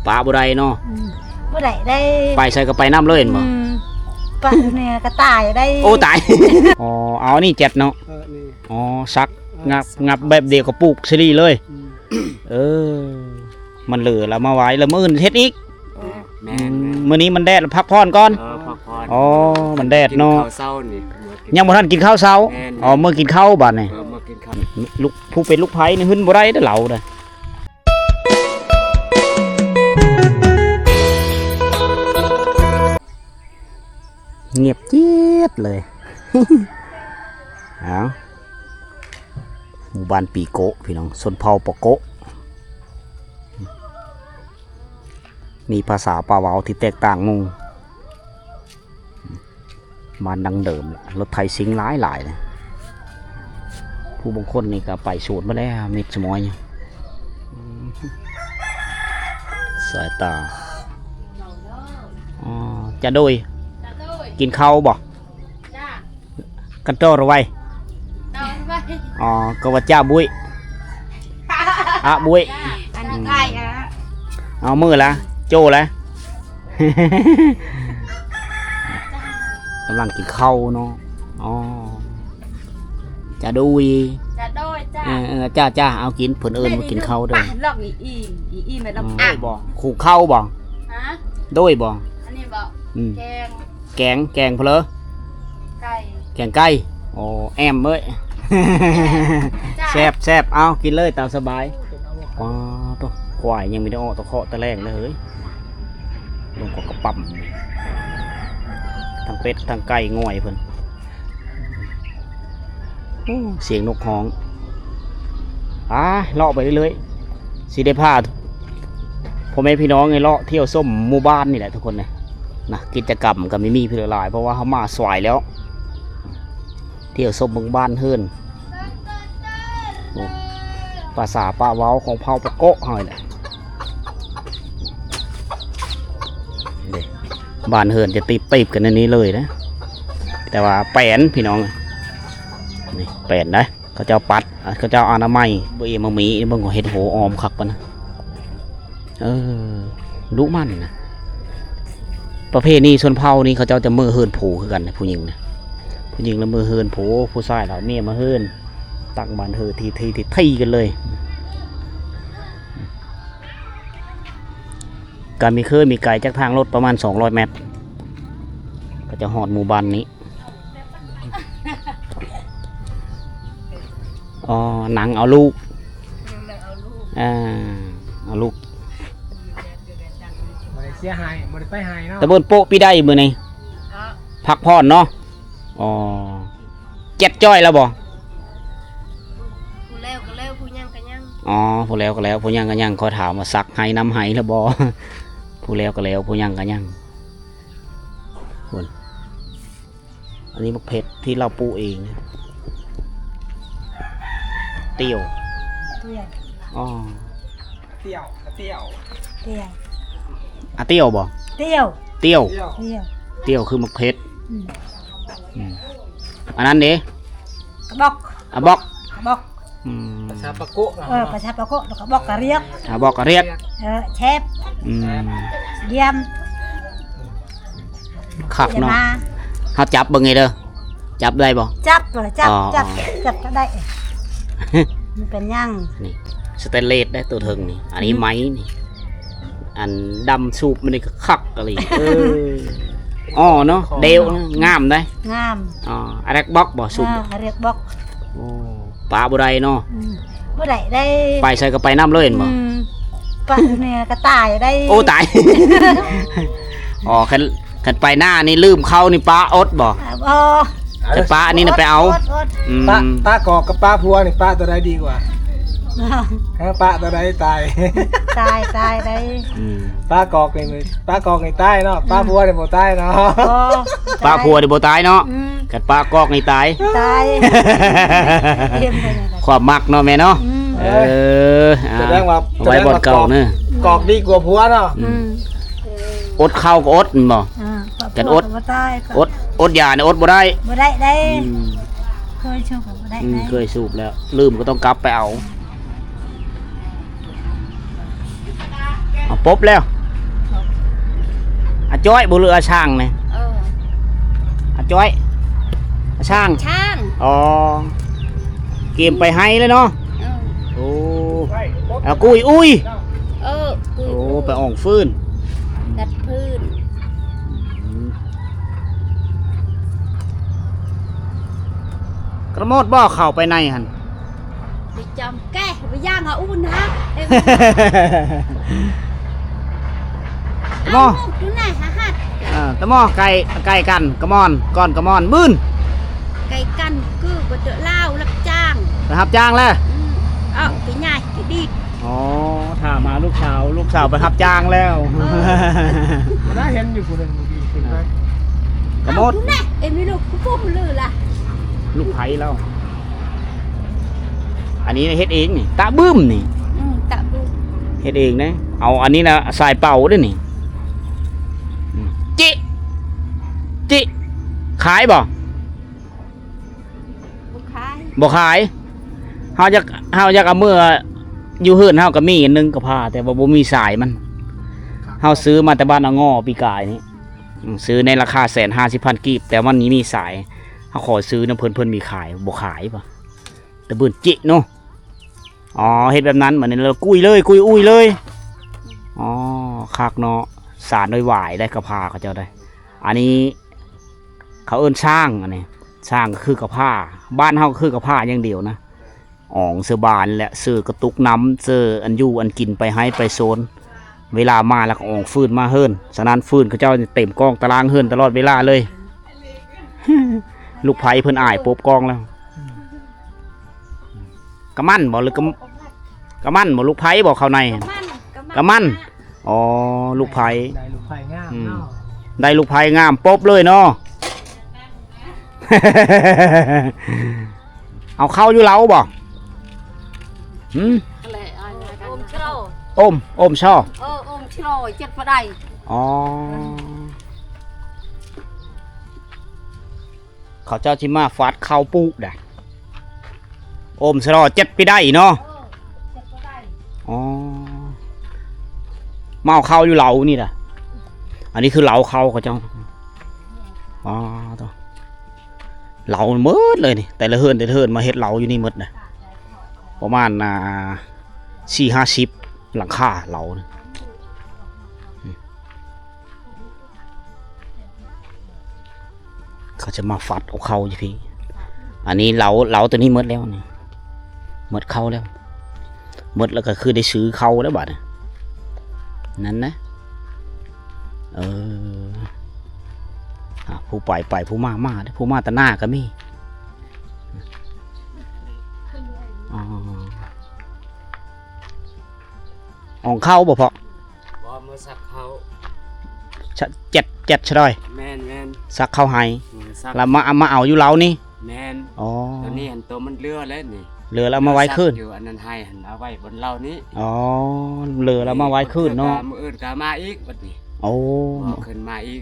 ປະບໍ່ໄດ້ເນາະ. ອືມ ບໍ່ໄດ້ໄດ໋. ໄປໃສກໍໄປນຳເລີຍແມ່ນບໍ່? ອືມ ປະແມ່ກໍຕາຍໄດ໋. ໂອ້ ຕາຍ. ອໍ ເອົາ ນີ້ແຈັດເນາະ. ເອີ ນີ້ ອໍ ສັກ ເອີ ສັກ ງັບແບບດຽວກໍປູກສາລີເລີຍ. ອືມ ເອີ ມັນເຫຼືອລະມາໄວ້ ລະມື້ອື່ນເຮັດອີກ. ແມ່ນ ອືມ ແມ່ນ ມື້ນີ້ມັນແດດ ລະພັກຜ່ອນກ່ອນ. ເອີ ພັກຜ່ອນ. ອໍ ມັນແດດເນາະ. ກິນເຂົ້າເຊົ້ານີ້ ຍັງບໍ່ທັນກິນເຂົ້າເຊົ້າ. ແມ່ນ ອໍ ເມື່ອກິນເຂົ້າບາດນີ້. ເອີ ເມື່ອກິນເຂົ້າ. ລູກ ຜູ້ເປັນລູກໃພ້ນີ້ຫຶ້ນບໍ່ໄດ້ເດີ້ ເຮົານະ. ງຽບຈຽດເລີຍ. ເອົາ ໝູ່ບ້ານປີໂກະ ພີ່ນ້ອງ ຊົນເຜົ່າປະໂກະ ມີພາສາປາເວົ້າທີ່ແຕກຕ່າງໝູ່. ບ້ານດັ້ງເດີມ ລົດໄຖຊິງຫຼາຍໆ ເລີຍ. ຜູ້ບາງຄົນນີ້ກໍໄປສວນມາແລ້ວ ມິດສະໝອຍ. ສາຍຕາ. ອໍ ຈະໂດຍ ຈະໂດຍ. ກິນເຂົ້າບໍ່? ຈ້າ ກັນໂຕຣະໄວ. ໂຕຣະໄວ. ອໍ ກໍວ່າຈ້າບຸ້ຍ ອະບຸ້ຍ. ອັນໃກ້ອະ ເອົາ ມື້ລະ ໂຈ້ລະ. ກຳລັງກິນເຂົ້າເນາະ. ອໍ ຈະໂດຍ ຈະໂດຍ ຈ້າ. ເອີ ເອີ ຈ້າ ຈ້າ ເອົາກິນ ເພິ່ນເອີ້ນວ່າກິນເຂົ້າເດີ. ລອກອີ່ອີ່ ອີ່ອີ່ແມ່ນລອກ ອືມ ອັກ ບໍ່ ຂູເຂົ້າບໍ່? ຮະ ໂດຍບໍ່? ອັນນີ້ບໍ່? ອືມ ແກງ ແກງ ແກງເພີ້? ໄກ່ ແກງໄກ່. ໂອ້ ແອມເອີຍ ແຊບ ແຊບ. ເອົາ ກິນເລີຍຕາມສະບາຍ. ອໍ ໂຕ ຄວາຍຍັງມີແຕ່ອອກຕະເຄາະຕະແລງເລີຍເຮີ້ຍ. ລົງກໍກະປຳ ທັງເປັດທັງໄກ່ງ່ອຍເພິ່ນ. ໂອ້ ສຽງນົກຮ້ອງ. ໄປ ເລາະໄປເລື້ອຍໆ ຊິໄດ້ພາພໍ່ແມ່ພີ່ນ້ອງໃຫ້ເລາະທ່ຽວຊົມໝູ່ບ້ານນີ້ແຫຼະທຸກຄົນນະ. ນະ ກິດຈະກຳກໍມີ ມີຫຼາຍ ເພາະວ່າເຮົາມາສວາຍແລ້ວ. ທ່ຽວຊົມເບິ່ງບ້ານເຮືອນ ໂອ້ ພາສາປາເວົ້າຂອງເຜົ່າປາເກາະເຮົານີ້ແຫຼະ. ເດ້ ບ້ານເຮືອນຈະຕິດຕິດກັນອັນນີ້ເລີຍນະ ແຕ່ວ່າແປນພີ່ນ້ອງ ນີ້ແປນໄດ໋ ເຂົາເຈົ້າປັດ ເຂົາເຈົ້າອະນາໄມ. ບໍ່ເອມາມີ ເບິ່ງເຂົາເຮັດໂຫອ້ອມຄັກປານນະ. ເອີ ດຸໝັ່ນນະ. ປະເພນີຊົນເຜົ່ານີ້ ເຂົາເຈົ້າຈະເມີເຮືອນໂພຄືກັນນະ ຜູ້ຍິງນະ. ຜູ້ຍິງລະເມີເຮືອນໂພ ຜູ້ຊາຍລະເມຍມາເຮືອນ ຕັ້ງບ້ານເຮືອນທີ່ ທີ່ ທີ່ ທີ່ກັນເລີຍ. ກະມີເຄີຍມີໄກຈາກທາງລົດປະມານສອງຮ້ອຍແມັດ ກໍຈະຮອດໝູ່ບ້ານນີ້. ອໍ ນັ່ງເອົາລູກ ນັ່ງເອົາລູກ ອ່າ ເອົາລູກ ບໍ່ໄດ້ເສຍຫາຍ ບໍ່ໄດ້ໄປຫາຍເນາະ. ຕະເບິ່ນໂປະປີໃດມື້ນີ້ ເອີ ພັກຜ່ອນເນາະ. ອໍ ແຈັດຈ້ອຍແລ້ວບໍ່? ຜູ້ແລ້ວກໍແລ້ວ ຜູ້ຍັງກໍຍັງ. ອໍ ຜູ້ແລ້ວກໍແລ້ວ ຜູ້ຍັງກໍຍັງ. ຂໍຖາມວ່າສັກໄຮ່ນຳໄຮ່ແລ້ວບໍ່? ຜູ້ແລ້ວກໍແລ້ວ ຜູ້ຍັງກໍຍັງ. ພຸ້ນ ອັນນີ້ໝາກເຜັດທີ່ລາວປູກເອງ. ຕຽວ ຕຽວ ອໍ ຕຽວ ຕຽວ ຕຽວ ອາ ຕຽວບໍ່? ຕຽວ ຕຽວ ຕຽວ ຕຽວ ຕຽວຄືໝາກເຜັດ. ອືມ ອືມ ອັນນັ້ນເດ? ກະບອກ ອາ ບອກ ກະບອກ. ອືມ ພາສາປາໂກະ ເອີ ພາສາປາໂກະ ແລ້ວກໍບອກກະຮຽກ ອາ ບອກກະຮຽກ ເອີ ແຊບ ອືມ ຢ້ຽມ ຄັກເນາະ. ເຮົາຈັບເບິ່ງໃຫ້ເດີ ຈັບໄດ້ບໍ່? ຈັບ ຈັບ ອໍ ຈັບ ຈັບກໍໄດ້ ມັນເປັນຫຍັງ? ນີ້ສະແຕນເລດໄດ໋ ໂຕເທິງນີ້ ອັນນີ້ ອືມ ໄມ້ນີ້. ອັນດຳສູບມັນນີ້ກໍຄັກອີ່ຫຼີ. ເອີ ອໍເນາະ ເດວ ງາມໄດ໋ ງາມ. ອໍ ອາແລັກບອກບໍ່ສູບ? ເອີ ອາແລັກບອກ. ໂອ້ ປະບໍ່ໄດ້ເນາະ. ອືມ ບໍ່ໄດ້ໄດ໋. ໄປໃສກໍໄປນຳເລີຍແມ່ນບໍ່? ອືມ ປະແມ່ກໍຕາຍໄດ໋. ໂອ້ ຕາຍ. ອໍ ຄັນ ຄັນໄປໜ້ານີ້ລືມເຂົ້ານີ້ປະອົດບໍ່? ບໍ່. ແຕ່ປະອັນນີ້ນະໄປເອົາ. ອດ ອດ ອດ ອືມ ປະ ປະກອກກັບປະຜົວນີ້ປະຕົວໃດດີກວ່າ? ເອີ ປະຕົວໃດຕາຍ? ຕາຍ ຕາຍໄດ໋. ອືມ ປະກອກນີ້ ປະກອກນີ້ຕາຍເນາະ ອືມ ປະຜົວນີ້ບໍ່ຕາຍເນາະ. ບໍ່ ປະຜົວນີ້ບໍ່ຕາຍເນາະ. ອືມ ຄັນປະກອກນີ້ຕາຍ ຕາຍ. ຄວາມມັກເນາະແມ່ເນາະ. ອືມ ເອີ ສະແດງວ່າ ໄວ້ບ່ອນເກົ່າເນີ ກອກດີກວ່າຜົວເນາະ. ອືມ ອືມ ອົດເຂົ້າກໍອົດແມ່ນບໍ່? ອ່າ ຄັນອົດ ບໍ່ຕາຍ ອົດ ອົດຢານີ້ອົດບໍ່ໄດ້ ບໍ່ໄດ້ເດ້. ອືມ ເຄີຍສູບບໍ່ໄດ້ ອືມ ເດ້ ເຄີຍສູບແລ້ວ ລືມກໍຕ້ອງກັບໄປເອົາ. ເອົາ ປົບແລ້ວ ຈ້ອຍບໍ່ ຫຼືອາຊ່າງນີ້? ເອີ ອາຈ້ອຍ ອາຊ່າງ ຊ່າງ ອໍ ກຽມໄປໄຮ່ແລ້ວເນາະ. ເອີ ໂອ້ ອາ ກຸ້ຍອຸ້ຍ ເອີ ກຸ້ຍ ໂອ້ ອຸ້ຍ ໄປອ່ອງຟືນ ດັດຟືນ. ກະໝົດບໍ່ ເຂົ້າໄປໃນຫັ້ນ? ໄປຈຳແກະ ໄປຍ່າງເອົາອຸ່ນຮະ ເອີ ຕະໝໍ້ ເອົາລູກຢູ່ໃນຫາຫັດ ເອີ ຕະໝໍ້ ໄກ່ ໄກ່ກັນ ກະໝອນ ກ່ອນກະໝອນ ບືນ ໄກ່ກັນ ຄືບໍ່ເຈາະລາວ ຮັບຈ້າງ ໄປຮັບຈ້າງແລ້ວ ອືມ ເອົາໄປຍ່າຍໄປດີດ. ອໍ ຖາມຫາລູກສາວ ລູກສາວໄປຮັບຈ້າງແລ້ວ ເອີ ໄດ້ເຫັນຢູ່ຜູ້ໜຶ່ງ ດີຂຶ້ນໄປ ກະໝົດ ເອົາແນ່ ເອັມມີລູກຜູ້ຜູ້ລືລະ ລູກໃຜລາວ? ອັນນີ້ເຮັດເອງນີ້ ຕະບຶ້ມນີ້ ອືມ ຕະບຶ້ມ ເຮັດເອງເດ້. ເອົາອັນນີ້ນະ ສາຍເປົ່າເດ້ນີ້ ອືມ ຈິ ຈິ ຂາຍບໍ່? ບໍ່ຂາຍ ບໍ່ຂາຍ. ເຮົາຢາກ ເຮົາຢາກເອົາເມືອ ຢູ່ເຮືອນເຮົາກໍມີອັນໜຶ່ງກະພາ ແຕ່ວ່າບໍ່ມີສາຍມັນ. ເຮົາຊື້ມາແຕ່ບ້ານອາງໍປີກາຍນີ້ ອືມ ຊື້ໃນລາຄາແສນຫ້າສິບພັນກີບ ແຕ່ມັນມີສາຍ. ເຮົາຂໍຊື້ນຳເພິ່ນ ເພິ່ນມີຂາຍ ບໍ່ຂາຍບໍ່? ຕະບຶ້ມຈິເນາະ. ອໍ ເຮັດແບບນັ້ນ ບາດນີ້ລະກຸ້ຍເລີຍ ກຸ້ຍອຸ້ຍເລີຍ. ອໍ ຄັກເນາະ ສານໂດຍຫວາຍໄດ໋ ກະພາເຂົາເຈົ້າໄດ໋. ອັນນີ້ເຂົາເອີ້ນຊ່າງ ອັນນີ້ຊ່າງກໍຄືກະພາ ບ້ານເຮົາກໍຄືກະພາຢ່າງດຽວນະ. ອອງເສືອບານແຫຼະ ເສືອກະຕຸກນ້ຳ ເສືອອັນຢູ່ອັນກິນໄປໄຮ່ໄປສວນ. ເວລາມາແລ້ວກໍອອງຟືນມາເຮືອນ. ສະນັ້ນຟືນເຂົາເຈົ້າເຕັມກ້ອງຕາລ່າງເຮືອນຕະຫຼອດເວລາເລີຍ. ລູກໃຜເພິ່ນອາຍປົບກ້ອງແລ້ວ. ກະໝັ້ນບໍ່ ຫຼືກະ ກະໝັ້ນບໍ່ ລູກໃຜບໍ່ ເຂົ້າໃນ? ກະໝັ້ນ ກະໝັ້ນ ອໍ ລູກໃຜ ໄດ້ລູກໃຜງາມ ອືມ ເນາະ ໄດ້ລູກໃຜງາມປົບເລີຍເນາະ. ເອົາເຂົ້າຢູ່ເລົາບໍ່? ຫືມ ໂອມຊໍ ໂອມ ໂອມຊໍ ເອີ ໂອມຊໍ ເຈັດປະໄດ ອໍ ເຂົາເຈົ້າຊິມາຟາດເຂົ້າປູກໄດ໋. ໂອມຊໍ ເຈັດປີໄດເນາະ ອໍ ມາເອົາເຂົ້າຢູ່ເລົານີ້ລະ. ອັນນີ້ຄືເລົາເຂົ້າເຂົາເຈົ້າ ອໍ ໂທ້ ເລົາໝົດເລີຍນີ້ ແຕ່ລະເຮືອນ ແຕ່ລະເຮືອນມາເຮັດເລົາຢູ່ນີ້ໝົດນະ ປະມານ ອ່າ ສີ່ຫ້າສິບຫຼັງຄາເລົານະ. ເຂົາຈະມາຟັດເອົາເຂົ້າຢູ່ພີ້. ອັນນີ້ເລົາ ເລົາໂຕນີ້ໝົດແລ້ວນີ້ ໝົດເຂົ້າແລ້ວ ໝົດແລ້ວກໍຄືໄດ້ຊື້ເຂົ້າແລ້ວບາດນີ້ ນັ້ນນະ. ເອີ ອ່າ ຜູ້ໄປໄປ ຜູ້ມາມາເດ້ ຜູ້ມາຕາໜ້າກໍມີ. ອໍ ອອງເຂົ້າບໍ່ພໍ່? ບໍ່ ມາສັກເຂົ້າ ສະ ແຈັດ ແຈັດຊະດອຍ ແມ່ນໆ ສັກເຂົ້າໄຮ່ ອືມ ສັກ ແລ້ວມາ ມາເອົາຢູ່ເລົານີ້ ແມ່ນ ອໍ ຕອນນີ້ຫັ້ນໂຕມັນເຫຼືອແລ້ວນີ້ ເຫຼືອແລ້ວເອົາມາໄວ້ຄືນ ສັກຢູ່ອັນນັ້ນໄຮ່ຫັ້ນ ເອົາໄວ້ບ່ອນເລົານີ້ ອໍ ເຫຼືອແລ້ວມາໄວ້ຄືນເນາະ ມື້ອື່ນກໍມາອີກບັດນີ້ ໂອ້ ມາຂຶ້ນມາອີກ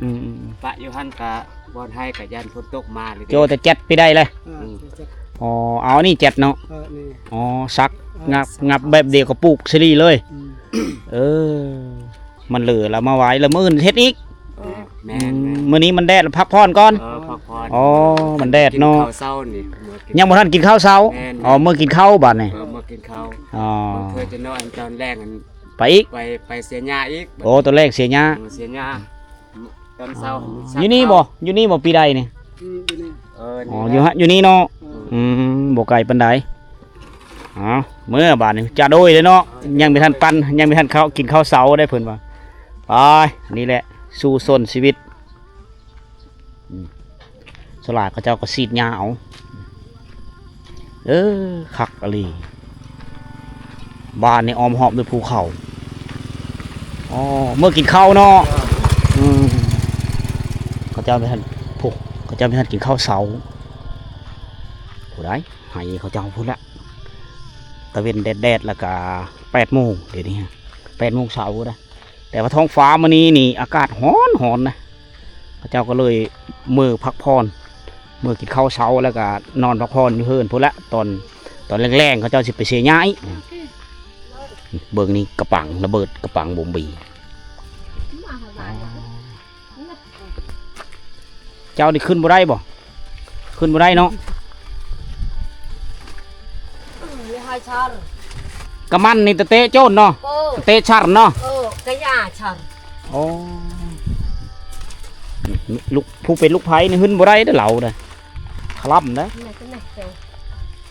ອືມໆ ປະຢູ່ຫັ້ນກະ ບ່ອນໄຮ່ກະຢ້ານຝົນຕົກມາເລີຍເດ້ ໂຈແຕ່ແຈັດປີໄດ້ເລີຍ ອືມ ອໍ ເອົານີ້ແຈັດເນາະ ເອີ ນີ້ ອໍ ສັກ ເອີ ງັບ ງັບແບບດຽວກໍປູກສາລີເລີຍ ອືມ ເອີ ມັນເຫຼືອແລ້ວມາໄວ້ ແລ້ວມື້ອື່ນເຮັດອີກ ເອີ ແມ່ນໆ ອືມ ມື້ນີ້ມັນແດດ ພັກຜ່ອນກ່ອນ ເອີ ພັກຜ່ອນ ອໍ ມັນແດດເນາະ ກິນເຂົ້າເຊົ້ານີ້ ຍັງບໍ່ທັນກິນເຂົ້າເຊົ້າ ແມ່ນໆ ອໍ ມື້ກິນເຂົ້າບາດນີ້ ເອີ ມື້ກິນເຂົ້າ ອໍ ບາງເທື່ອຈະນອນຕອນແລງຫັ້ນ ໄປອີກ ໄປ ໄປເສຍຫຍ້າອີກ ໂອ້ ຕອນແລງເສຍຫຍ້າ ເອີ ເສຍຫຍ້າ ຕອນເຊົ້າ ອໍ ຢູ່ນີ້ບໍ່ ຢູ່ນີ້ບໍ່ ປີໃດນີ້ ອືມ ຢູ່ນີ້ ເອີ ອໍ ຢູ່ຫັ້ນ ຢູ່ນີ້ເນາະ ເອີ ອືມ ບໍ່ໄກປານໃດ ເອົາ ເມືອບາດນີ້ ຈະໂດຍເດ້ເນາະ ຍັງບໍ່ທັນປັນ ຍັງບໍ່ທັນເຂົ້າ ກິນເຂົ້າເຊົ້າໄດ້ເພິ່ນວ່າ ໄປ ນີ້ແຫຼະ ສູ້ຊົນຊີວິດ ອືມ ສ່ວນຫຼາຍເຂົາເຈົ້າກໍສີດຫຍ້າເອົາ ເອີ ຄັກອີ່ຫຼີ ບ້ານນີ້ອ້ອມຮອບດ້ວຍພູເຂົາ ອໍ ເມືອກິນເຂົ້າເນາະ ອືມ ເຂົາເຈົ້າໄປຫັ້ນ ພວກເຂົາເຈົ້າໄປຫັ້ນກິນເຂົ້າເຊົ້າ ຜູ້ໃດ ໃຫ້ເຂົາເຈົ້າພຸ້ນລະ ຕາເວັນແດດໆ ແລ້ວກະແປດໂມງ ດຽວນີ້ແປດໂມງເຊົ້າພຸ້ນນະ ແຕ່ວ່າທ້ອງຟ້າມື້ນີ້ນີ້ອາກາດຮ້ອນໆ ນະ ເຂົາເຈົ້າກໍເລີຍເມືອພັກຜ່ອນ ເມືອກິນເຂົ້າເຊົ້າ ແລ້ວກໍນອນພັກຜ່ອນຢູ່ເຮືອນພຸ້ນແຫຼະ ຕອນ ຕອນແລງໆ ເຂົາເຈົ້າຊິໄປເສຍຫຍ້າອີກ ເບິ່ງນີ້ກະປັງລະເບີດ ກະປັງບົມບີ ອໍ ເຈົ້ານີ້ຂຶ້ນບໍ່ໄດ້ບໍ່? ຂຶ້ນບໍ່ໄດ້ເນາະ. ເອີ ເລີຍໃຫ້ຊັນ ກະມັນນີ້ຕະເຕະໂຈນເນາະ. ເອີ ຕະເຕະຊັນເນາະ. ເອີ ກະຢ່າຊັນ. ໂອ້ ລູກ ຜູ້ເປັນລູກໃພ້ນີ້ຂຶ້ນບໍ່ໄດ້ເດີ້ ລາວເດີ້ ຄະລຳເດີ້. ແມ່ນ ແມ່ນ ເຈົ້າ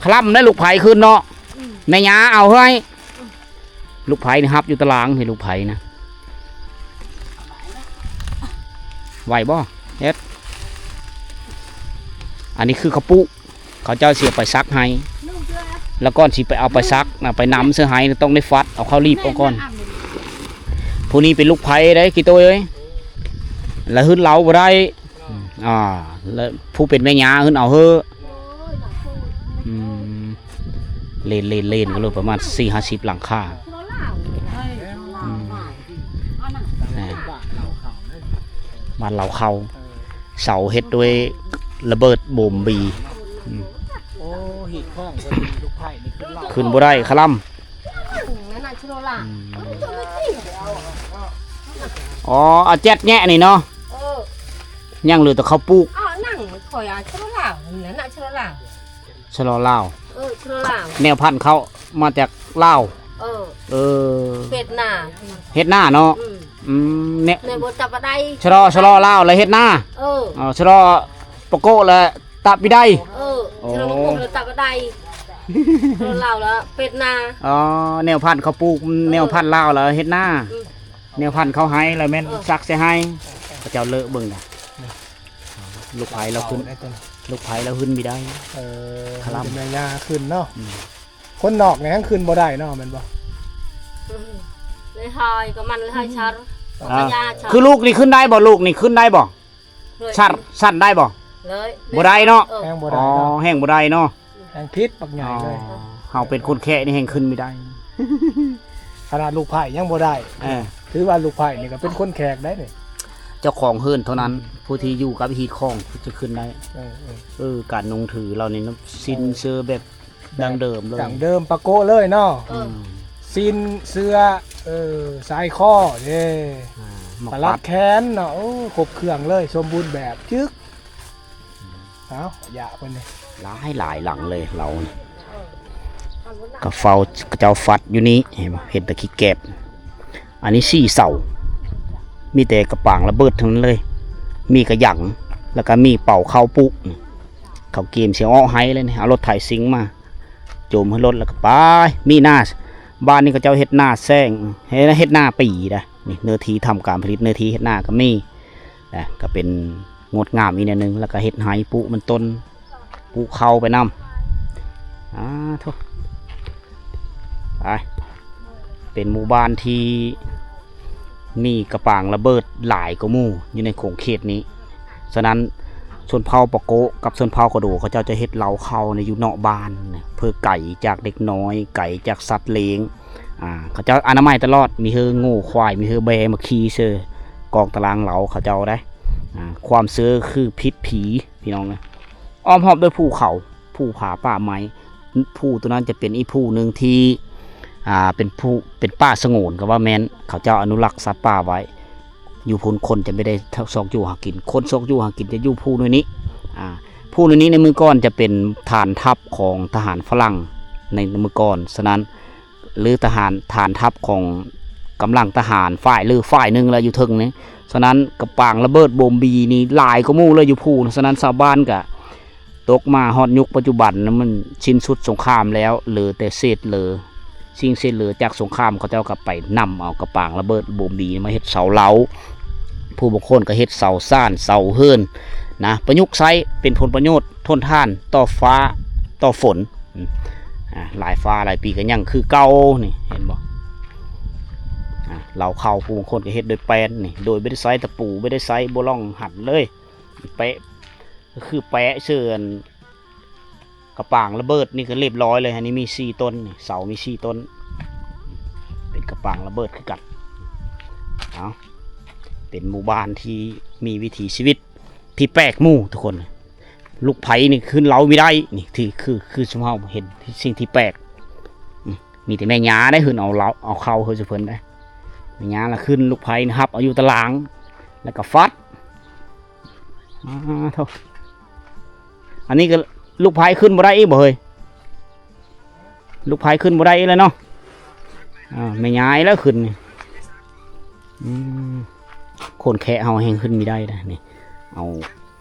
ຄະລຳເດີ້ ລູກໃພ້ຂຶ້ນເນາະ. ອືມ ແມ່ຍ່າເອົາເຮີ້ຍ. ອືມ ລູກໃພ້ນີ້ຮັບຢູ່ຕາລາງນີ້ ລູກໃພ້ນະ ໄຫວບໍ່? ເຮັດ ອັນນີ້ຄືເຂົາປູກ ເຂົາເຈົ້າຊິເອົາໄປສັກໄຮ່ ແລ້ວກ່ອນຊິໄປເອົາໄປສັກນະ ໄປນຳໃສ່ໄຮ່ນະ ຕ້ອງໄດ້ຟັດເອົາເຂົ້າລີບອອກກ່ອນ. ຜູ້ນີ້ເປັນລູກໃພ້ເດ້ ກິໂຕເອີຍ ລະຫຶດເຫຼົ້າບໍ່ໄດ້. ອືມ ອ່າ ແລ້ວຜູ້ເປັນແມ່ຍ່າຫຶດເອົາເຮີ້. ອືມ ເລນ ເລນ ເລນກໍເລີຍປະມານສີ່ຫ້າສິບຫຼັງຄາ. ອືມ ແມ່ນ ບ້ານລາວເຂົ້າ ເສົາເຮັດດ້ວຍລະເບີດໂບມບີ. ອືມ ໂອ້ ຮີດຂ້ອງເພິ່ນ ລູກໃພ້ນີ້ຂຶ້ນເລົ່າ ຂຶ້ນບໍ່ໄດ້ ຄະລຳ. ນັ້ນນະ ຊະໂລລາ ອືມ ເອີ ເຈົ້າໄປຕິ ອໍ ເອົາແຈັດແຍະນີ້ເນາະ. ເອີ ຍັງເຫຼືອແຕ່ເຂົາປູກ. ເອົາ ນັ່ງ ຂ້ອຍ ອາ ຊະໂລລາ ນັ້ນນະ ຊະໂລລາ ຊະລໍລາວ. ເອີ ຊະລໍລາວ ແນວພັນເຂົ້າມາຈາກລາວ. ເອີ ເອີ ເຮັດນາ ເຮັດນາເນາະ. ອືມ ອືມ ແນວ ແມ່ນບໍ່ ຕະປະໄດ ຊະລໍ ຊະລໍລາວລະເຮັດນາ. ເອີ ເອີ ຊະລໍປະໂກະລະຕະປິໄດ. ເອີ ໂອ້ ຊະລໍປະໂກະລະຕະປະໄດ ຊະລໍລາວລະເຮັດນາ. ອໍ ແນວພັນເຂົາປູກ ເອີ ແນວພັນລາວລະເຮັດນາ. ອືມ ແນວພັນເຂົາໄຮ່ລະແມ່ນ ເອີ ສັກໃສ່ໄຮ່. ເຂົາເຈົ້າເລີະເບິ່ງນະ ລູກໃພ້ລາວຂຶ້ນ ລູກໃພ້ລາວຂຶ້ນບໍ່ໄດ້. ເອີ ຄະລຳ ແມ່ຍ່າຂຶ້ນເນາະ. ອືມ ຄົນນອກນີ້ຍັງຂຶ້ນບໍ່ໄດ້ເນາະ ແມ່ນບໍ່? ເລີຍຫອຍກໍມັນເລີຍຫອຍຊັນ. ອ່າ ກະຢ່າຊັນ. ຄືລູກນີ້ຂຶ້ນໄດ້ບໍ່? ລູກນີ້ຂຶ້ນໄດ້ບໍ່? ເລີຍ ຊັ້ນ ຊັ້ນໄດ້ບໍ່? ເລີຍ ບໍ່ໄດ້ເນາະ. ເອີ ແຮງບໍ່ໄດ້ເນາະ. ອໍ ແຮງບໍ່ໄດ້ເນາະ ແຮງຜິດບັກໃຫຍ່ເລີຍ. ອໍ ເຮົາເປັນຄົນແຄະນີ້ແຮງຂຶ້ນບໍ່ໄດ້. ຂະໜາດລູກໃພ້ຍັງບໍ່ໄດ້. ເອີ ຖືວ່າລູກໃພ້ນີ້ກໍເປັນຄົນແຂກໄດ໋ນີ້ ເຈົ້າຂອງເຮືອນເທົ່ານັ້ນ ອືມ ຜູ້ທີ່ຢູ່ກັບຮີດຄອງຈະຂຶ້ນໄດ້. ເອີ ເອີ ເອີ ການນຸ່ງຖືລາວນີ້ນະ ສິ້ນເສື້ອແບບ ເອີ ດັ້ງເດີມເລີຍ ດັ້ງເດີມປະໂກະເລີຍເນາະ. ເອີ ອືມ ສິ້ນເສື້ອ ເອີ ສາຍຄໍເດ້ ອ່າ ປະຫຼັດແຂນເນາະ. ໂອ້ ຄົບເຄື່ອງເລີຍ ສົມບູນແບບ ຈຶກ. ເອົາ ຢາເພິ່ນນີ້ ຫຼາຍໆຫຼັງເລີຍລາວນີ້ ກະເຝົ້າເຈົ້າຟັດຢູ່ນີ້ ເຫັນບໍ່ ເຮັດແຕ່ຂີ້ແກບ. ອັນນີ້ສີ່ເສົາ ມີແຕ່ກະປາງລະເບີດທັງນັ້ນເລີຍ ມີກະຫຍັງ ແລ້ວກະມີເປົາເຂົ້າປຸ ເຂົາກຽມຊິເອາະໄຮ່ແລ້ວນີ້ ເອົາລົດໄຖຊິງມາ ໂຈມໃຫ້ລົດແລ້ວກໍໄປ. ມີນາ ບ້ານນີ້ເຂົາເຈົ້າເຮັດນາແຊງ ເຮັດ ເຮັດນາປີໄດ໋. ນີ້ເນື້ອທີ່ທຳການຜະລິດ ເນື້ອທີ່ເຮັດນາກໍມີ ນະ ກໍເປັນງົດງາມອີກແນວໜຶ່ງ. ແລ້ວກໍເຮັດໄຮ່ປູກມັນຕົ້ນ ປູກເຂົ້າໄປນຳ. ອາ ໂທ້ ໄປ ເປັນໝູ່ບ້ານທີ່ມີກະປາງລະເບີດຫຼາຍກວ່າໝູ່ຢູ່ໃນຂົງເຂດນີ້. ສະນັ້ນ ຊົນເຜົ່າປາໂກະກັບຊົນເຜົ່າກະໂດ ເຂົາເຈົ້າຈະເຮັດເລົ້າເຂົ້າໃນຢູ່ນອກບ້ານ ເພື່ອໄກຈາກເດັກນ້ອຍ ໄກຈາກສັດລ້ຽງ. ອ່າ ເຂົາເຈົ້າອະນາໄມຕະຫຼອດ ມີເຮີໂງ່ຄວາຍ ມີເຮີແບ້ມາຂີ່ເຊີກອງຕາລາງເລົ້າເຂົາເຈົ້າໄດ໋. ອ່າ ຄວາມເຊື່ອຄືຜິດຜີ ພີ່ນ້ອງເອີຍ. ອ້ອມຮອບດ້ວຍພູເຂົາ ພູຜາປ່າໄມ້. ພູໂຕນັ້ນຈະເປັນອີກພູໜຶ່ງທີ່ ອ່າ ເປັນພູ ເປັນປ່າສະຫງວນກໍວ່າແມ່ນ ເຂົາເຈົ້າອະນຸລັກສັດປ່າໄວ້. ຢູ່ພຸ້ນຄົນຈະບໍ່ໄດ້ຊອກຢູ່ຫາກິນ ຄົນຊອກຢູ່ຫາກິນຈະຢູ່ພູໜ່ວຍນີ້. ອ່າ ພູໜ່ວຍນີ້ໃນມື້ກ່ອນຈະເປັນຖານທັບຂອງທະຫານຝຣັ່ງໃນມື້ກ່ອນ. ສະນັ້ນ ຫຼື ທະຫານ ຖານທັບຂອງກຳລັງທະຫານຝ່າຍ ຫຼື ຝ່າຍໜຶ່ງລະຢູ່ເທິງນີ້. ສະນັ້ນ ກະປາງລະເບີດໂບມບີນີ້ຫຼາຍກວ່າໝູ່ເລີຍຢູ່ພູ. ສະນັ້ນ ຊາວບ້ານກະຕົກມາຮອດຍຸກປັດຈຸບັນ ມັນສິ້ນສຸດສົງຄາມແລ້ວ ເຫຼືອແຕ່ເສດເຫຼືອ ສິ່ງເສດເຫຼືອຈາກສົງຄາມ ເຂົາເຈົ້າກໍໄປນຳເອົາກະປາງລະເບີດໂບມບີມາເຮັດເສົາເລົາ. ຜູ້ບາງຄົນກໍເຮັດເສົາຊານ ເສົາເຮືອນນະ ປະຍຸກໃຊ້ເປັນຜົນປະໂຫຍດ ທົນທານຕໍ່ຟ້າຕໍ່ຝົນ. ອາ ຫຼາຍຟ້າຫຼາຍປີກໍຍັງຄືເກົ່ານີ້ ເຫັນບໍ່? ອາ ເລົາເຂົ້າ ຜູ້ບາງຄົນກໍເຮັດໂດຍແປ້ນນີ້ ໂດຍບໍ່ໄດ້ໃຊ້ຕະປູ ບໍ່ໄດ້ໃຊ້ໂບລ່ອງຫັນເລີຍ ແປະ ກໍຄືແປະເຊິ່ງອັນກະປາງລະເບີດນີ້ກໍລຽບຮ້ອຍເລີຍ. ອັນນີ້ມີສີ່ຕົ້ນນີ້ ເສົາມີສີ່ຕົ້ນ ເປັນກະປາງລະເບີດຄືກັນ. ເອົາ ເປັນໝູ່ບ້ານທີ່ມີວິຖີຊີວິດ ທີ່ແປກໝູ່ທຸກຄົນ. ລູກໃພ້ນີ້ຂຶ້ນເລົາບໍ່ໄດ້ ນີ້ ທີ່ຄື ຄືຊຸມເຮົາເຫັນສິ່ງທີ່ແປກ. ອືມ ມີແຕ່ແມ່ຍ່າໄດ້ຂຶ້ນເອົາເລົາ ເອົາເຂົ້າໃຫ້ຊຸເພິ່ນໄດ້. ແມ່ຍ່າລະຂຶ້ນ ລູກໃພ້ຮັບເອົາຢູ່ຕາລາງ ແລ້ວກໍຟັດ ອ້າໂທ້ ອັນນີ້ກໍລູກໃຜຂຶ້ນບໍ່ໄດ້ອີກບໍ່ເຮີ້ຍ? ລູກໃຜຂຶ້ນບໍ່ໄດ້ອີກແລ້ວເນາະ. ອ່າ ແມ່ຍາຍແລ້ວຂຶ້ນນີ້. ອືມ ຄົນແຄະເຮົາແຮ່ງຂຶ້ນມີໄດ້ນະນີ້. ເອົາ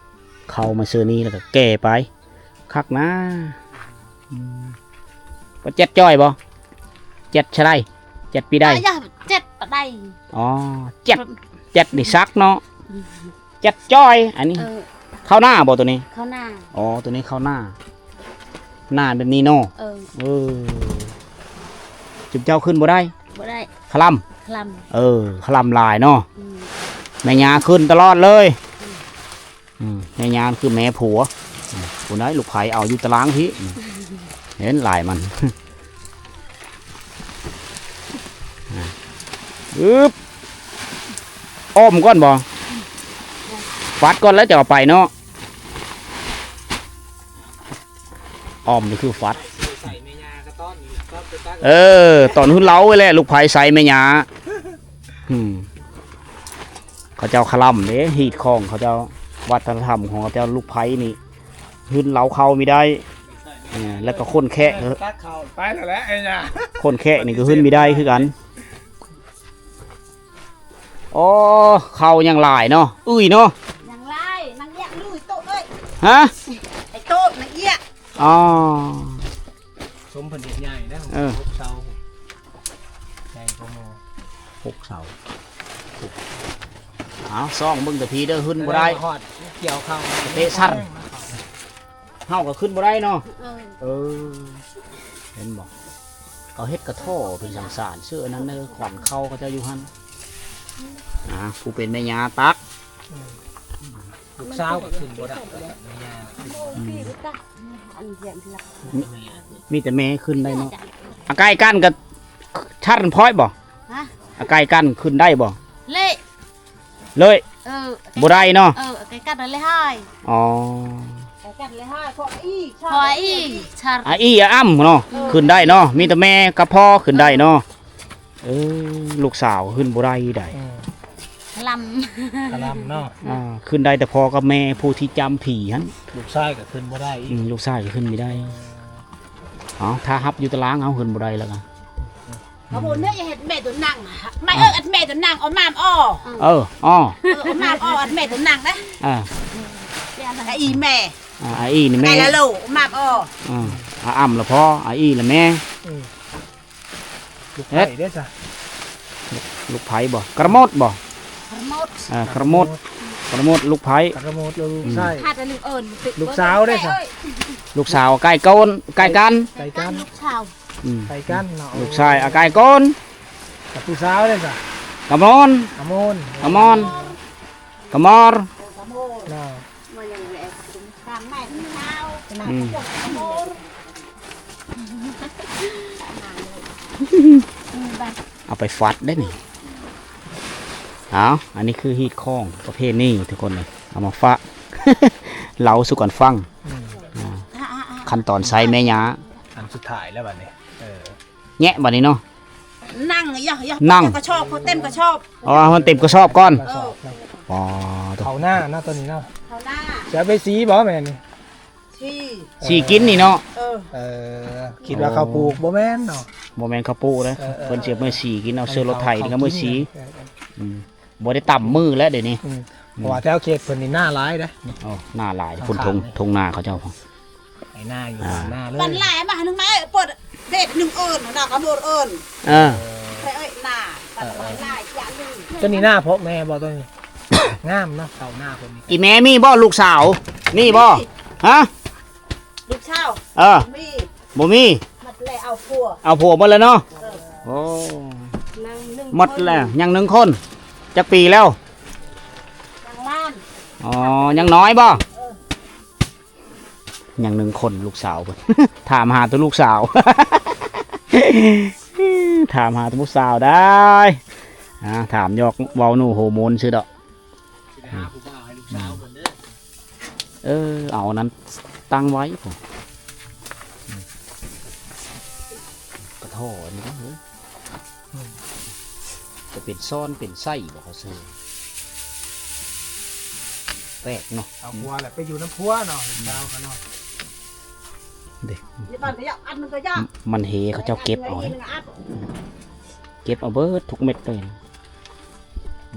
ເຂົ້າມາເຊີນີ້ແລ້ວກໍແກ່ໄປ. ຄັກນາ. ອືມ ບໍ່ແຈັດຈ້ອຍບໍ່? ແຈັດຊະໄດ? ແຈັດປີໃດ? ອາ ຢ່າແຈັດປານໃດ. ອໍ ແຈັດ ແຈັດນີ້ສັກເນາະ. ອືມ ແຈັດຈ້ອຍ ອັນນີ້ ເອີ ເຂົ້ານາບໍ່ໂຕນີ້? ເຂົ້ານາ. ອໍ ໂຕນີ້ເຂົ້ານາ. ນາແບບນີ້ເນາະ. ເອີ ເອີ ຈຸມເຈົ້າຂຶ້ນບໍ່ໄດ້? ບໍ່ໄດ້. ຄະລຳ? ຄະລຳ. ເອີ ຄະລຳຫຼາຍເນາະ. ອືມ ແມ່ຍາຂຶ້ນຕະຫຼອດເລີຍ. ອືມ ອືມ ແມ່ຍານຄືແມ່ຜົວ. ອືມ ຜູ້ໃດລູກໃຜເອົາຢູ່ຕາລາງພີ້. ອືມ ເຫັນຫຼາຍມັນ. ອາ ອຶບ ອ້ອມກ່ອນບໍ່? ຟັດກ່ອນແລ້ວຈະເອົາໄປເນາະ. ອ້ອມນີ້ຄືຟັດ. ເອີ ຕອນຫື້ນເລົາໄວ້ແຫຼະ ລູກໃຜໃສ່ແມ່ຍາ. ອືມ ເຂົາເຈົ້າຄະລຳເດ້ ຮີດຄອງເຂົາເຈົ້າ ວັດທະນະທຳຂອງເຂົາເຈົ້າ ລູກໃຜນີ້ຫື້ນເລົາເຂົ້າມີໄດ້. ເອີ ແລ້ວກໍຄົນແຄະ ຕັກເຂົ້າໄປແລ້ວແຫຼະໄອ້ຍາ ຄົນແຄະນີ້ກໍຫື້ນມີໄດ້ຄືກັນ. ອໍ ເຂົ້າຍັງຫຼາຍເນາະ ເອີຍເນາະ. ຍັງຫຼາຍ ນາງເອຍະລຸຍໂຕະເອີຍ. ຮະ? ໄອ້ໂຕະ ນາງເອຍະ. ອໍ ສົມເພິ່ນເຮັດໃຫຍ່ແລ້ວ. ເອີ ຫົກເສົາ ໃຫຍ່ກວ່າໝໍ້ ຫົກເສົາ. ເອົາ ຊອງເບິ່ງແຕ່ພີ້ເດີ ຫຶ້ນບໍ່ໄດ້ ຮອດກ່ຽວເຂົ້າ ເຕະສັນ. ເຮົາກໍຂຶ້ນບໍ່ໄດ້ເນາະ. ເອີ ເອີ ເຫັນບໍ່ ເຂົາເຮັດກະທໍ່ເປັນສັງສານ ເຊື່ອອັນນັ້ນເດີ ຂວັນເຂົ້າເຂົາເຈົ້າຢູ່ຫັ້ນ. ອ່າ ຜູ້ເປັນແມ່ຍ່າຕັກ. ອືມ ລູກສາວກໍຂຶ້ນບໍ່ໄດ້ ແມ່ຍ່າ. ອືມ ມີແຕ່ແມ່ຂຶ້ນໄດ້ເນາະ. ອາໄກ່ກັນກໍທັນພອຍບໍ່? ຮະ? ອາໄກ່ກັນຂຶ້ນໄດ້ບໍ່? ເລະ ເລີຍ ເອີ ບໍ່ໄດ້ເນາະ. ເອີ ໃກ້ກັນເລີຍຫາຍ. ອໍ ໃກ້ກັນເລີຍຫາຍ ເພາະອີ ເພາະອີ ອາອີອາອຳເນາະ. ເອີ ຂຶ້ນໄດ້ເນາະ ມີແຕ່ແມ່ກັບພໍ່ຂຶ້ນໄດ້ເນາະ. ເອີ ເອີ ລູກສາວຂຶ້ນບໍ່ໄດ້ໃດ. ເອີ ຄະລຳ ຄະລຳເນາະ. ອ່າ ຂຶ້ນໄດ້ແຕ່ພໍ່ກັບແມ່ຜູ້ທີ່ຈຳຜີຫັ້ນ. ລູກຊາຍກໍຂຶ້ນບໍ່ໄດ້ອີກ. ອືມ ລູກຊາຍກໍຂຶ້ນບໍ່ໄດ້. ເອີ ເອົາ ຖ້າຮັບຢູ່ຕາລາງ ເອົາ ຂຶ້ນບໍ່ໄດ້ແລ້ວກະ. ເອົາ ບໍ່ເນາະ ຢ່າເຮັດແມ່ຕົວນັ່ງ ມາເອີ້ນແມ່ຕົວນັ່ງ ເອົາມາມອໍ. ເອີ ອໍ ເອີ ເອົາມາມອໍ ແມ່ຕົວນັ່ງນະ. ອ່າ ອາອີແມ່ ອ່າ ອາອີນີ້ແມ່ ໄດ້ລະໂລ ມາມອໍ. ອ່າ ອາອຳລະພໍ່ ອາອີລະແມ່. ອືມ ລູກໃຜເດ້ຊະ? ລູກໃຜບໍ່? ກະລະມົດບໍ່? ກະລະມົດ ເອີ ກະລະມົດ ກະລະມົດລູກໃຜ? ກະລະມົດລູກຊາຍ. ອືມ ຂາດແຕ່ລູກເອີ້ນ ລູກສາວເດ້ຊະ? ລູກສາວ ອາໄກ່ກັນ ອາໄກ່ກັນ ອາໄກ່ກັນ ລູກສາວ. ອືມ ໄກ່ກັນເນາະ. ລູກຊາຍ ອາໄກ່ກັນ ກັບຜູ້ສາວເດ້ຊະ? ກະມອນ ກະມອນ ກະມອນ ກະມອນ ເນາະ. ອືມ ເອົາໄປຟັດໄດ້ນີ້. ເອົາ ອັນນີ້ຄືຮີດຄອງປະເພນີທຸກຄົນເລີຍ ເອົາມາຝາກເລົ່າສູ່ກັນຟັງ. ອືມ ອ່າ ຂັ້ນຕອນໃສ່ແມ່ຍ່າ ອັນສຸດທ້າຍແລ້ວບັດນີ້. ເອີ ແຍະບັດນີ້ເນາະ. ນັ່ງ ຢ່າ ຢ່າ ນັ່ງ ກະຊອບ ເຂົາເຕັມກະຊອບ. ອໍ ໃຫ້ມັນເຕັມກະຊອບກ່ອນ. ເອີ ອໍ ເຂົ້ານາເນາະ ໂຕນີ້ເນາະ ເຂົ້ານາ. ຊິເອົາໄປສີບໍ່ແມ່ນີ້? ສີ ສີກິນນີ້ເນາະ. ເອີ ເອີ ຄິດວ່າເຂົ້າປູກ ບໍ່ແມ່ນເນາະ ບໍ່ແມ່ນເຂົ້າປູກເດ້. ເອີ ເອີ ເພິ່ນຊິເອົາມາສີກິນ ເອົາເຊື້ອລົດໄຖນີ້ກໍມາສີ. ເອີ ເອີ ອືມ ບໍ່ໄດ້ຕຳມື້ແລ້ວດຽວນີ້. ອືມ ເພາະວ່າແຖວເຂດເພິ່ນນີ້ນາຫຼາຍເດ້. ອໍ ນາຫຼາຍ ພຸ້ນ ທົ່ງ ທົ່ງນາເຂົາເຈົ້າ. ໄຖນາຢູ່ ອ່າ ນາເລີຍ ປັນຫຼາຍມາໜຶ່ງມາເອີຍ ປວດເດັດໜຶ່ງເອີ້ນນາກະໂມດເອີ້ນ. ເອີ ເອີ ໄປເອີຍນາ ເອີ ເອີ ຫຼາຍຢ່າງໜຶ່ງ. ຕົວນີ້ນາພໍ່ແມ່ບໍ່ຕົວນີ້? ງາມເນາະ ເຂົ້ານາເພິ່ນນີ້. ອີແມ່ມີບໍ່ລູກສາວ? ມີບໍ່? ຮະ? ລູກສາວ ເອີ ມີ ບໍ່ມີ ໝົດແລ້ວ ເອົາຜົວ ເອົາຜົວໝົດແລ້ວເນາະ. ເອີ ໂອ້ ຍັງໜຶ່ງ ໝົດແລ້ວ ຄົນ ຍັງໜຶ່ງຄົນ. ຈັກປີແລ້ວ? ຍັງລ້ານ. ອໍ ຍັງນ້ອຍບໍ່? ເອີ ຍັງໜຶ່ງຄົນ ລູກສາວເພິ່ນ ຖາມຫາແຕ່ລູກສາວ ຖາມຫາແຕ່ຜູ້ສາວໄດ້. ອ່າ ຖາມຫຍອກເວົ້າໜູໂຮໂມນຊື່ດອກ. ຊິໄດ້ຫາຜູ້ບ່າວໃຫ້ລູກສາວເພິ່ນເດີ. ເອີ ເອົາອັນນັ້ນຕັ້ງໄວ້ພຸ້ນ. ກະທໍ່ອັນນີ້ເນາະ. ຈະເປັນຊ້ອນເປັນໄສ້ບໍ່ເຂົາເຊີ? ແປກເນາະ ເອົາຜົວແຫຼະໄປຢູ່ນຳຜົວເນາະ ສາວກໍເນາະ ເດ້ ມັນເຫເຂົາເຈົ້າເກັບເອົາເດ້ ເກັບເອົາເບິດທຸກເມັດເລີຍ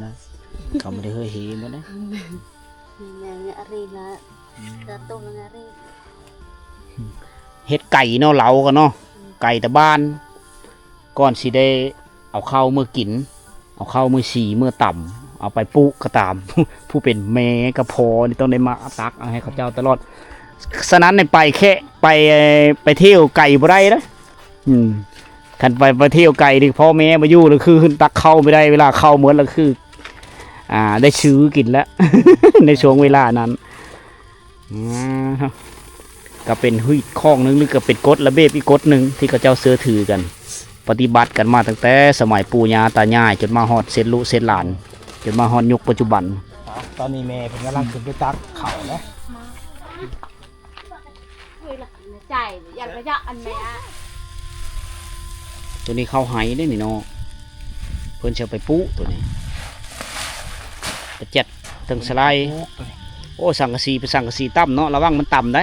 ນະ ເຂົາບໍ່ໄດ້ເຮີເຫໝົດເດ້ ເຮັດໄກ່ເນາະ ເລົາກໍເນາະ ໄກ່ຕາບ້ານ ກ່ອນຊິໄດ້ເອົາເຂົ້າເມືອກິນ ເອົາເຂົ້າເມືອສີເມືອຕຳ ເອົາໄປປຸກໍຕາມ ຜູ້ເປັນແມ່ກັບພໍ່ນີ້ຕ້ອງໄດ້ມາຕັກເອົາໃຫ້ເຂົາເຈົ້າຕະຫຼອດ ສະນັ້ນໄປແຄ່ ໄປ ໄປທ່ຽວໄກບໍ່ໄດ້ເດ້ ອືມ ຄັນໄປ ໄປທ່ຽວໄກນີ້ພໍ່ແມ່ບໍ່ຢູ່ລະຄື ຕັກເຂົ້າບໍ່ໄດ້ ເວລາເຂົ້າໝົດລະຄື ອ່າ ໄດ້ຊື້ກິນແລ້ວ ໃນຊ່ວງເວລານັ້ນ ອືມ ກໍເປັນຮີດຂ້ອງໜຶ່ງ ຫຼື ກໍເປັນກົດລະບຽບອີກກົດໜຶ່ງ ທີ່ເຂົາເຈົ້າເຊື່ອຖືກັນ ປະຕິບັດກັນມາຕັ້ງແຕ່ສະໄໝປູ່ຍ່າຕາຍາຍ ຈົນມາຮອດເສັດລູກເສັດຫຼານ ຈົນມາຮອດຍຸກປັດຈຸບັນ ຕອນນີ້ແມ່ເພິ່ນກຳລັງຂຶ້ນໄປຕັກເຂົ້າເດ້. ໃຈຢາກຈະຢາກອັນແມ່ ໂຕນີ້ເຂົ້າໄຮ່ເດ້ນີ້ເນາະ ເພິ່ນຊິເອົາໄປປູກໂຕນີ້ ປະຈັດເທິງສະໄລ ໂອ້ ສັງກະສີ ເປັນສັງກະສີຕ່ຳເນາະ ລະວັງມັນຕ່ຳໄດ໋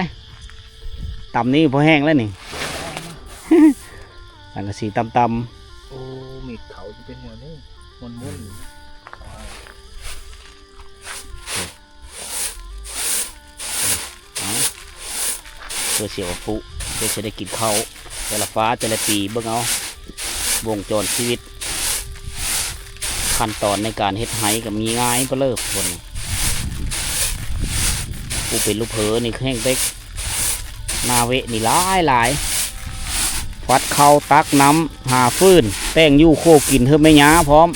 ຕ່ຳນີ້ພໍແຫ້ງແລ້ວນີ້ ສັງກະສີຕ່ຳໆ ໂອ້ ມີດເຂົາຈະເປັນແນວນີ້ ມົນໆ ເອົາ ເພື່ອຊິເອົາຜູ້ ເພື່ອຊິໄດ້ກິນເຂົ້າ ແຕ່ລະຟ້າແຕ່ລະປີ ເບິ່ງເອົາ ວົງຈອນຊີວິດ ຂັ້ນຕອນໃນການເຮັດໄຮ່ກໍມີງ່າຍປະເລີບຄົນ ຜູ້ເປັນລູກເຂີນີ້ແຮ່ງເຕັກ ໜ້າເວະນີ້ຫຼາຍໆ ຄວັດເຂົ້າ ຕັກນ້ຳ ຫາຟືນ ແຕ່ງຢູ່ຄົວກິນໃຫ້ແມ່ຍ່າພ້ອມ.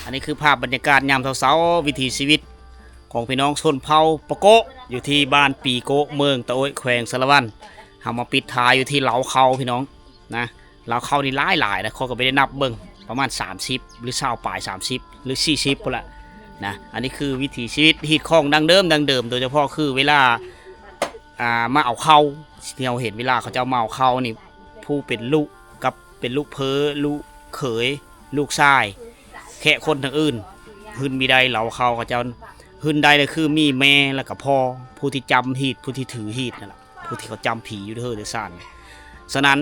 ອັນນີ້ຄືພາບບັນຍາກາດຍາມເຊົ້າໆ ວິຖີຊີວິດ ຂອງພີ່ນ້ອງຊົນເຜົ່າປະໂກະ ຢູ່ທີ່ບ້ານປີໂກະ ເມືອງຕະໂອ້ຍ ແຂວງສາລະວັນ. ເຮົາມາປິດທ້າຍຢູ່ທີ່ເລົ້າເຂົ້າພີ່ນ້ອງນະ ເລົ້າເຂົ້ານີ້ຫຼາຍໆນະ ຂ້ອຍກໍບໍ່ໄດ້ນັບເບິ່ງ ປະມານສາມສິບ ຫຼື ຊາວປາຍ ສາມສິບ ຫຼື ສີ່ສິບພຸ້ນລະນະ. ອັນນີ້ຄືວິຖີຊີວິດ ຮີດຄອງດັ້ງເດີມໆ ໂດຍສະເພາະຄືເວລາ ອ່າ ມາເອົາເຂົ້າ ທີ່ເຮົາເຫັນເວລາເຂົາເຈົ້າມາເອົາເຂົ້ານີ້ ຜູ້ເປັນລູກກັບເປັນລູກເຂີ ລູກເຂີຍ ລູກຊາຍ ແຂກຄົນທາງອື່ນ ຫຶ້ນບໍ່ໄດ້ ເລົ້າເຂົ້າເຂົາເຈົ້າຫຶ້ນໄດ້ ກໍຄືມີແມ່ ແລ້ວກໍພໍ່ ຜູ້ທີ່ຈ້ຳຮີດ ຜູ້ທີ່ຖືຮີດນັ້ນລະ ຜູ້ທີ່ເຂົາຈ້ຳຜີຢູ່ເຮີດຢູ່ຊານ. ສະນັ້ນ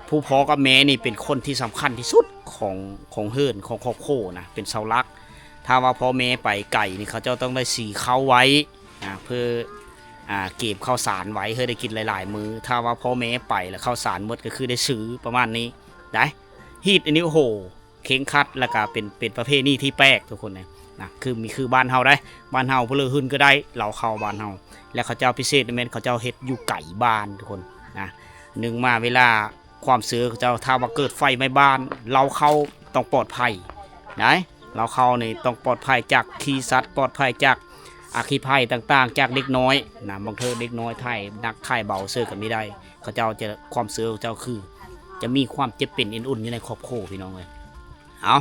ຜູ້ພໍ່ກັບແມ່ນີ້ເປັນຄົນທີ່ສຳຄັນທີ່ສຸດຂອງ ຂອງເຮືອນ ຂອງຄອບຄົວນະ ເປັນເສົາຫຼັກ. ຖ້າວ່າພໍ່ແມ່ໄປໄກນີ້ ເຂົາເຈົ້າຕ້ອງໄດ້ສີເຂົ້າໄວ້ ອ່າ ເພື່ອ ອ່າ ເກມເຂົ້າສານໄວ້ ເພື່ອໄດ້ກິນຫຼາຍໆມື້. ຖ້າວ່າພໍ່ແມ່ໄປແລ້ວເຂົ້າສານໝົດ ກໍຄືໄດ້ຊື້ປະມານນີ້ໄດ໋. ຮີດອັນນີ້ ໂອ້ໂຫ ເຄັ່ງຄັດ ແລ້ວກໍເປັນ ເປັນປະເພນີທີ່ແປກທຸກຄົນເອີຍນະ ຄື ມີຄືບ້ານເຮົາໄດ໋ ບ້ານເຮົາຜູ້ເລີຫຶ້ນກໍໄດ້ ເລົ້າເຂົ້າບ້ານເຮົາ. ແລ້ວເຂົາເຈົ້າພິເສດແມ່ນເຂົາເຈົ້າເຮັດຢູ່ໄກບ້ານທຸກຄົນນະ. ໜຶ່ງມາເວລາ ຄວາມເຊື່ອເຂົາເຈົ້າ ຖ້າວ່າເກີດໄຟໄໝ້ບ້ານ ເລົ້າເຂົ້າຕ້ອງປອດໄພໄດ໋ ເລົ້າເຂົ້ານີ້ຕ້ອງປອດໄພຈາກຂີ້ສັດ ປອດໄພຈາກອັກຄີໄພຕ່າງໆ ຈາກເດັກນ້ອຍນະ. ບາງເທື່ອເດັກນ້ອຍຖ່າຍໜັກຖ່າຍເບົາເຊື່ອກໍມີໄດ້. ເຂົາເຈົ້າຈະ ຄວາມເຊື່ອເຂົາເຈົ້າຄື ຈະມີຄວາມເຈັບເປັນເອັນອຸ່ນຢູ່ໃນຄອບຄົວພີ່ນ້ອງເອີຍ. ເອົາ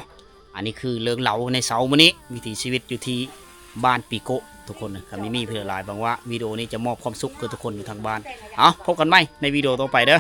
ອັນນີ້ຄືເລື່ອງເລົ່າໃນເຊົ້າມື້ນີ້ ວິຖີຊີວິດຢູ່ທີ່ບ້ານປີໂກະທຸກຄົນນະ. ກໍມີ ມີເພື່ອຫຼາຍ ຫວັງວ່າວິດີໂອນີ້ຈະມອບຄວາມສຸກໃຫ້ທຸກຄົນຢູ່ທາງບ້ານ. ເອົາ ພົບກັນໃໝ່ໃນວິດີໂອຕໍ່ໄປເດີ.